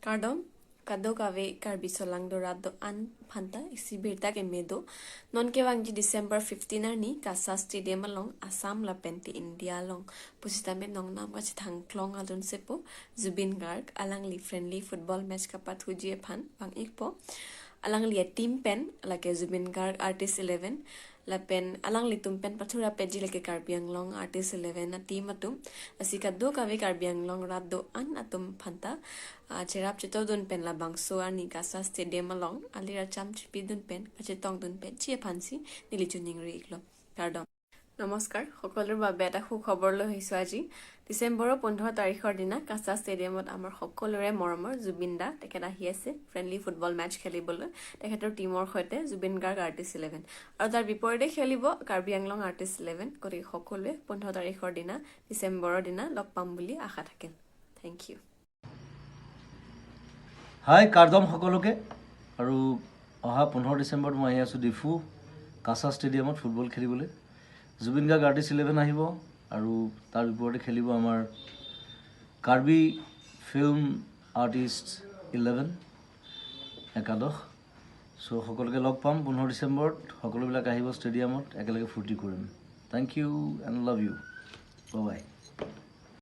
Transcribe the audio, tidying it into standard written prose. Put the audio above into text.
Kardom kado kave Karbi Solang do rat do an phanta isi birta ke medo non ke wangji December 15 arni Kasa Stadium along Assam la penti India long pusita me nong nam ka chithang klong alun sepo Zubeen Garg alang li friendly football match ka pat huji phan wang ikpo alang li team pen lake Zubeen Garg Artist 11 lapen alang li tum pen pathura peji lake Karbi Anglong Artist 11 na team atum asika do kave Karbi Anglong rat do an atum phanta cherap cheto dun pen la bangso ani Kasa Stadium along alira cham chipi dun pen kachetong dun pen chi phansi nili chuning ri iklo kardom। নমস্কাৰ, সকলোৰে বাবে এটা সুখবৰ লৈ আহিছোঁ। আজি ডিচেম্বৰৰ 15 তাৰিখৰ দিনা কাছা ষ্টেডিয়ামত আমাৰ সকলোৰে মৰমৰ জুবিন দা তেখেত আহি আছে ফ্ৰেণ্ডলি ফুটবল মেটচ খেলিবলৈ তেখেতৰ টীমৰ সৈতে, জুবিন গাৰ্গ আৰ্টিষ্ট 11 আৰু তাৰ বিপৰীতে খেলিব কাৰ্বি আংলং আৰ্টিষ্ট 11। গতিকে সকলোৱে 15 তাৰিখৰ দিনা, ডিচেম্বৰৰ দিনা লগ পাম বুলি আশা থাকিল। Thank you. হাই কাৰ্দম সকলোকে। আৰু অহা 15 ডিচেম্বৰত মই আহি আছোঁ ডিফু কাছা ষ্টেডিয়ামত ফুটবল খেলিবলৈ। জুবিন গাৰ্গ আৰ্টিষ্ট 11 আহিব আৰু তাৰ বিপৰীতে খেলিব আমাৰ কাৰ্বি ফিল্ম আৰ্টিষ্ট 11 একাদশ। চ' সকলোকে লগ পাম 15 ডিচেম্বৰত। সকলোবিলাক আহিব ষ্টেডিয়ামত, একেলগে ফূৰ্তি কৰিম। Thank you and love you, bye।